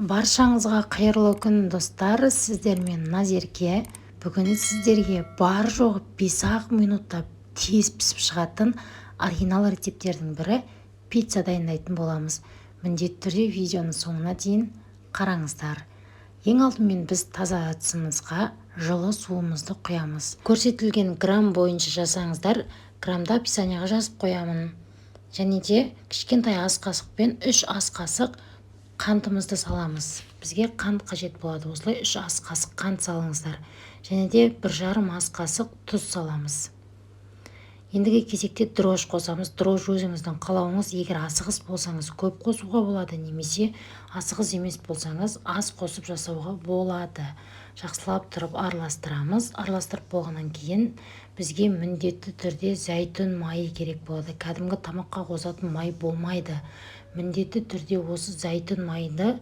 Баршаңызға қайырлы күн, достар! Сіздермен Назерке. Бүгін сіздерге бар-жоғы 5-ақ минутта тез пісіп шығатын оригинал рецепттердің бірі – пицца дайындайтын боламыз. Міндетті түрде видеоның соңына дейін қараңыздар. Ең алдымен біз таза ыдысымызға жылы суымызды құямыз. Көрсетілген грамм бойынша жасаңыздар, граммды описанияға жазып қоямын. Және де кішкентай ас қасықпен 3 ас қасық қантымызды саламыз. Бізге қант қажет болады. Осылай 3 ас қасық қант салыңыздар. Және де 1,5 ас қасық тұз саламыз. Ендігі кезекте дрожж қосамыз. Дрожж өзіңіздің қалауыңыз. Егер асығыс болсаңыз, көп қосуға болады немесе асығыс емес болсаңыз, аз қосып жасауға болады. Жақсылап тұрып араластырамыз. Араластырып болғаннан кейін бізге міндетті түрде зәйтүн майы керек болады. Кәдімгі тамаққа қосатын май болмайды. Міндетті түрде осы зәйтүн майды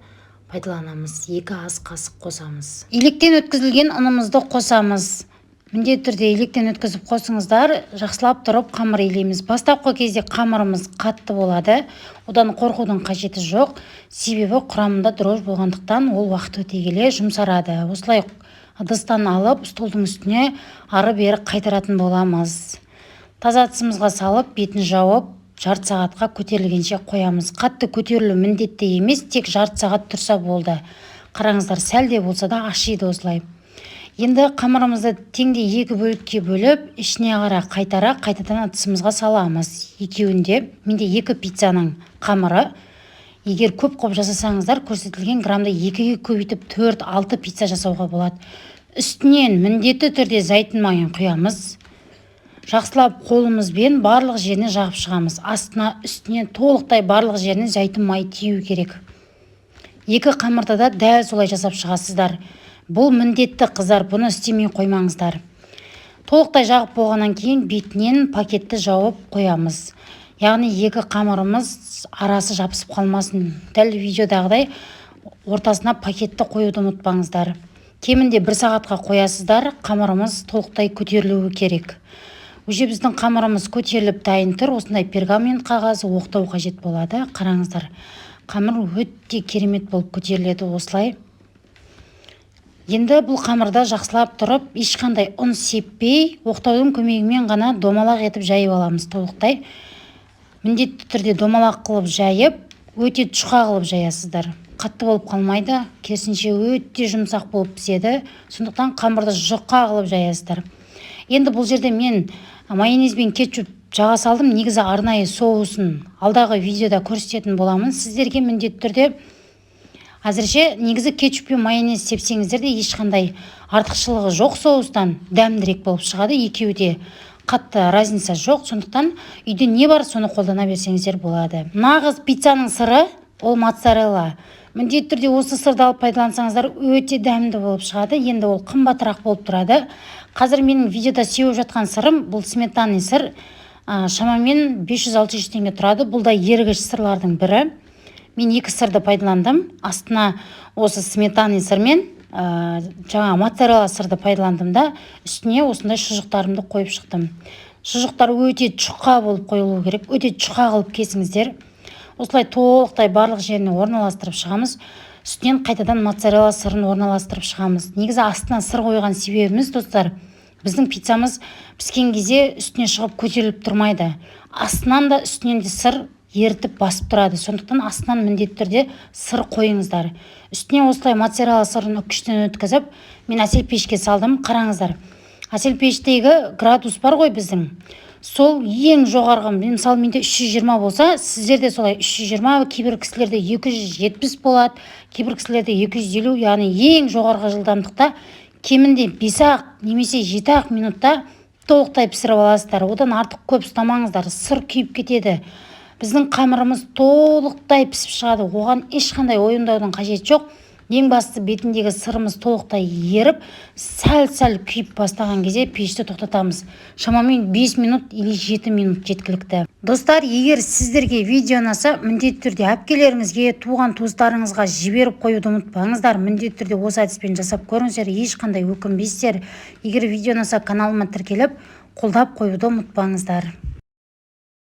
пайдаланамыз. 2 ас қасық қосамыз. Електен өткізілген ұнымызды қосамыз. Міндетті түрде електен өткізіп қосыңыздар. Жақсылап тұрып қамыр илейміз. Бастапқы кезде қамырымыз қатты болады. Одан қорқудың қажеті жоқ, себебі құрамында дрожж болғандықтан, ол уақыт өте келе жұмсарады. Осылай ыдыстан алып, столдың үстіне ары бері қайтаратын боламыз. Таза ыдысымызға салып, бетін жауып, жарты сағатқа көтерілгенше қоямыз. Қатты көтерілу міндетті емес, тек жарты сағат тұрса болды. Қараңыздар, сәл де болса да ашиды осылай. Енді қамырымызды теңдей екі бөлікке бөліп, ішіне қарай қайтара қайтадан ыдысымызға саламыз. Екеуінде менде екі пиццаның қамыры. Егер көп қылып жасасаңыздар, көрсетілген граммды екіге көбейтіп, төрт, алты пицца жасауға болады. Үстінен міндетті түрде зәйтүн майын құямыз. Жақсылап қолымызбен барлық жеріне жағып шығамыз. Астына, үстіне, толықтай барлық жеріне зәйтүн майы тию керек. Екі қамырды да дәл солай жасап шығасыздар. Бұл міндетті, қыздар, бұны істемей қоймаңыздар. Толықтай жағып болғаннан кейін бетінен пакетті жауып қоямыз, яғни екі қамырымыз арасы жабысып қалмасын. Дәл видеодағыдай ортасына пакетті қоюды ұмытпаңыздар. Кемінде бір сағатқа қоясыздар. Қамырымыз толықтай көтерілуі керек. Уже біздің қамырымыз көтеріліп, дайын тұр. Осындай пергамент қағазы, оқтау қажет болады. Қараңыздар, қамыр өте керемет болып көтеріледі осылай. Енді бұл қамырды жақсылап тұрып, ешқандай ұн сеппей, оқтаудың көмегімен ғана домалақ етіп жайып аламыз толықтай. Міндетті түрде домалақ қылып жайып, өте жұқа қылып жаясыздар. Қатты болып қалмайды, керісінше, өте жұмсақ болып піседі. Сондықтан қамырды жұқа қылып жаясыздар. Енді бұл жерде мен майонез бен кетчуп жаға салдым. Негізі арнайы соусын алдағы видеода көрсететін боламын сіздерге міндетті түрде. Әзірше негізі кетчуп пен майонез сепсеңіздер де, ешқандай артықшылығы жоқ, соустан дәмдірек болып шығады. Екеуі де қатты разница жоқ. Сондықтан үйде не бар, соны қолдана берсеңіздер болады. Нағыз пиццаның сыры – ол моцарелла. Міндетті түрде осы сырды алып пайдалансаңыздар, өте дәмді болып шығады. Енді ол қымбатырақ болып тұрады. Қазір менің видеода сеуіп жатқан сырым – бұл сметанный сыр. Шамамен 500-600 теңге тұрады. Бұл да ерігіш сырлардың бірі. Мен екі сырды пайдаландым. Астына осы сметанный сырмен жаңа моцарелла сырды пайдаландым да, үстіне осындай шұжықтарымды қойып шықтым. Шұжықтар өте жұқа болып қойылу керек. Өте жұқа қылып кесіңіздер. Осылай толықтай барлық жеріне орналастырып шығамыз. Үстінен қайтадан моцарелла сырын орналастырып шығамыз. Негізі астына сыр қойған себебіміз, достар, біздің пиццамыз піскен кезде үстіне шығып, көтеріліп тұрмайды. Астынан да, үстінен де сыр ерітіп, басып тұрады. Сондықтан астынан міндетті түрде сыр қойыңыздар. Үстіне осылай моцарелла сырын үккіштен өткізіп, мен әсел пешке салдым. Қараңыздар, әсел пештегі градус бар ғой біздің, сол ең жоғарғы. Мысалы, менде 320 болса, сіздерде солай 320, кейбір кісілерде 270 болады, кейбір кісілерде 250. Яғни ең жоғарғы жылдамдықта кемінде 5-ақ немесе 7-ақ минутта толықтай пісіріп аласыздар. Одан артық көп ұстамаңыздар, сыр күйіп кетеді. Біздің қамырымыз толықтай пісіп шығады, оған ешқандай уайымдаудың қажеті жоқ. Ең бастысы, бетіндегі сырымыз толықтай еріп, сәл-сәл күйіп бастаған кезде пешті тоқтатамыз. Шамамен 5 минут или 7 минут жеткілікті. Достар, егер сіздерге видео ұнаса, міндетті түрде әпкелеріңізге, туған туыстарыңызға жіберіп қоюды ұмытпаңыздар. Міндетті түрде осы әдіспен жасап көріңіздер, ешқандай өкінбейсіздер. Егер видео ұнаса, каналыма тіркеліп, қолдап қоюды ұмытпаңыздар.